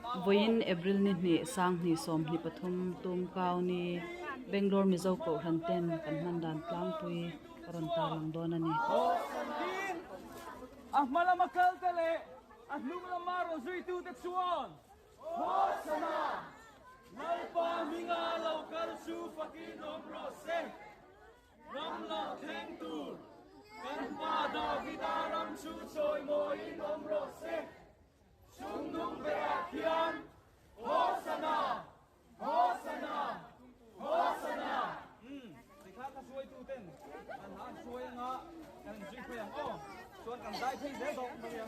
Vawiin April ni hnih 20 23 tum kau ni Bangalore Mizo Kohhran ten kan hman dan tlangpui ka rawn tarlang dawn a ni. A hma lama kal te leh a hnung lama rawn zuitu te chuan Hosana! Lalpa hminga lo kal chu fakin awm rawh se. Ram lo thleng tur kan pa Davida ram chu chawimawiin awm rawh se. Chungnung berah khian Hosana! Hosana! Hosana! Umm, tikha ka hruaitu ten an ha an hruai anga kan in zui phei ang aw. Chuan kan zai phei zel bawk mai a.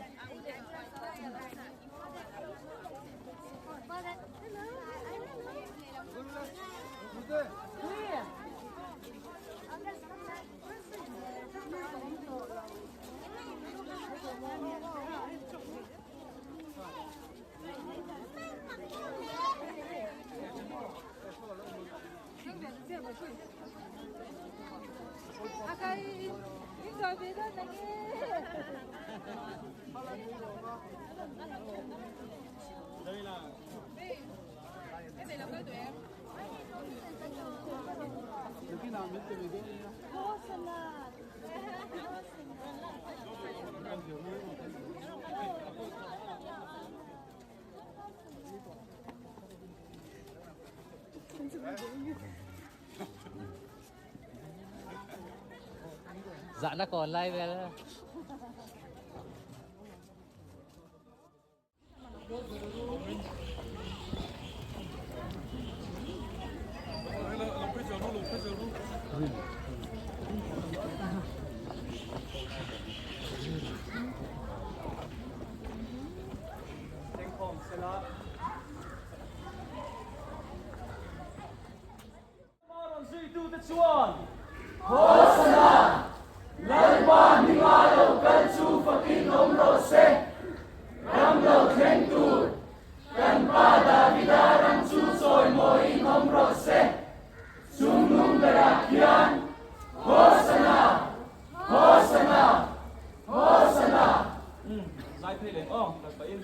Zahna kawn lai vel. Tengkhawm sela. Rawn zuitute chuan Hosana! Lalpa hminga lo kal chu fakin awm rawh se. Ram lo thleng tur kan pa Davida ram chu chawimawiin awm rawh se. Chungnung berah khian Hosana! Hosana! Hosana! Umm, zai phei leh aw, kal pahin.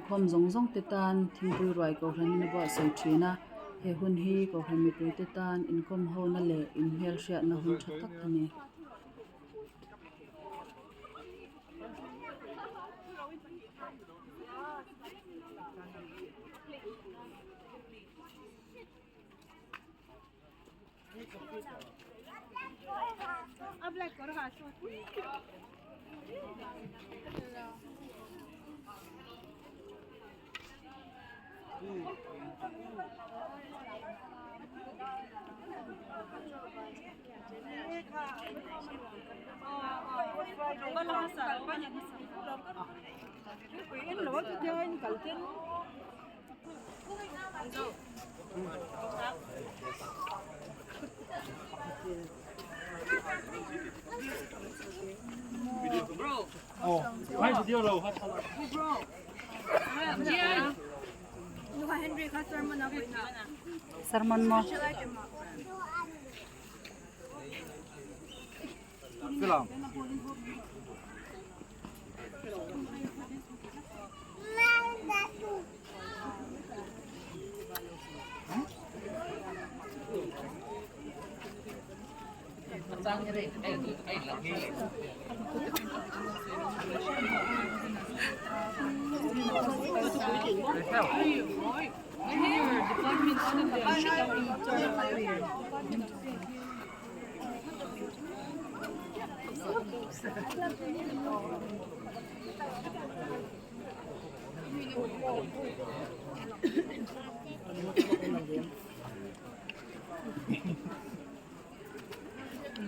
Inkhawm zawng zawng te tan thingpui ruai kohhran in a buatsaih thin a, he hun hi kohhran mipui te tan inkawm hona leh inhmelhriatna hun tha tak a ni. Sermon maw?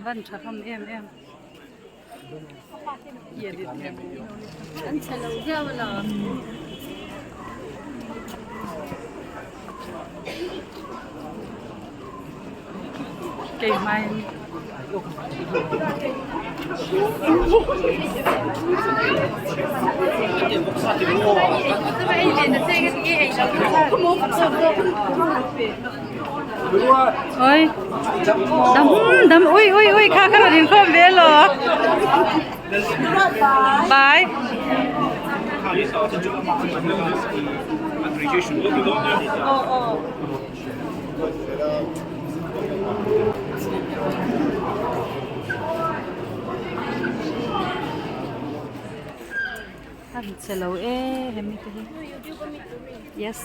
Van tha hlawm em em an chhe lo viau alawm. Keimah in. Ôi, đấm đấm ui ui ui kha kha đến không về lo. Bye. A ri che lo e hemi te hi yes.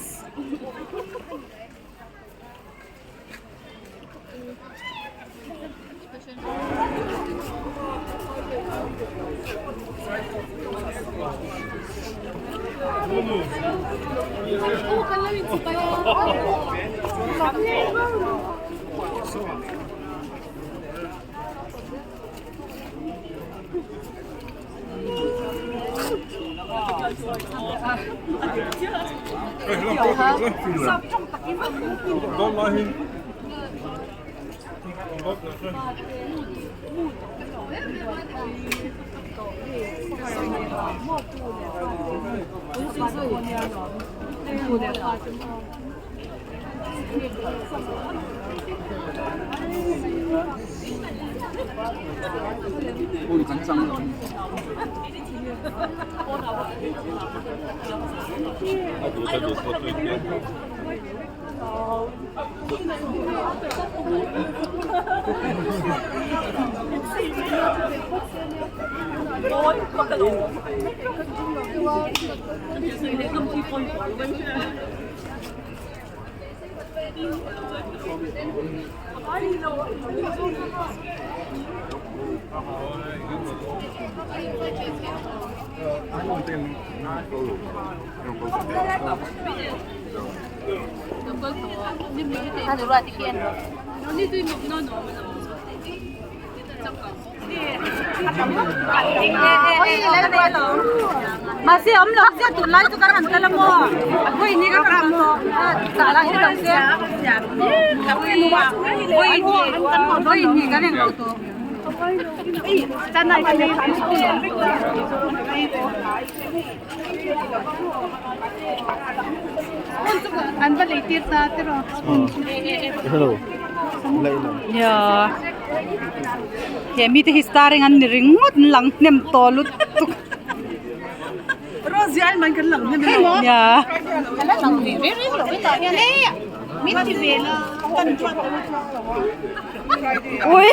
Mahse awm lo chiah tunlai chu kan han kal a maw vawi ni ka kal maw chah lai hi lo se vawi vawi ni kan englo tawh an va lei tir ta tiraw nia he mite hi starring an ni ringawt an lang hnem tawh lutuk. Nia. Ui.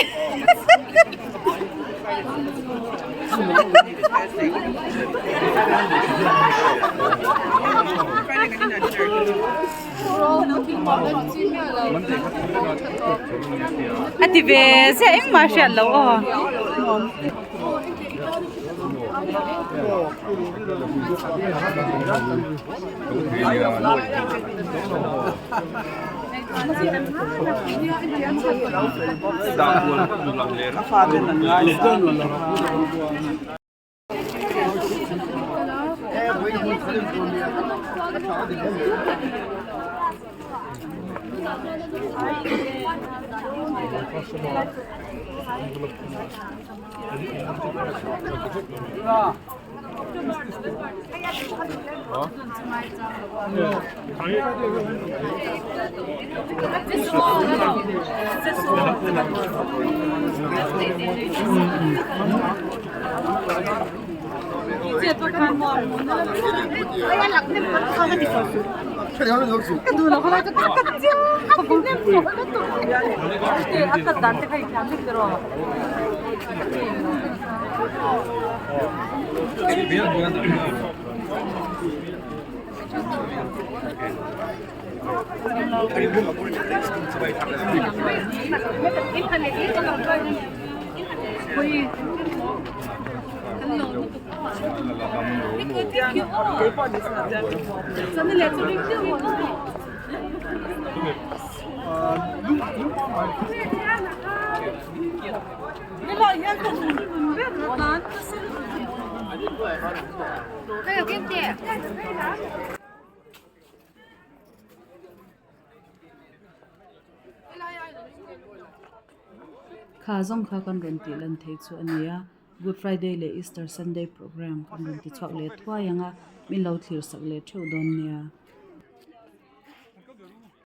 A ti ve ziah engmah hriat loh aw. Kha zawng kha kan rawn tih lan thei chu a ni a, Good Friday leh Easter Sunday program kan rawn ti chhuak leh thuai ang a, min lo thlir sak leh theuh dawn nia.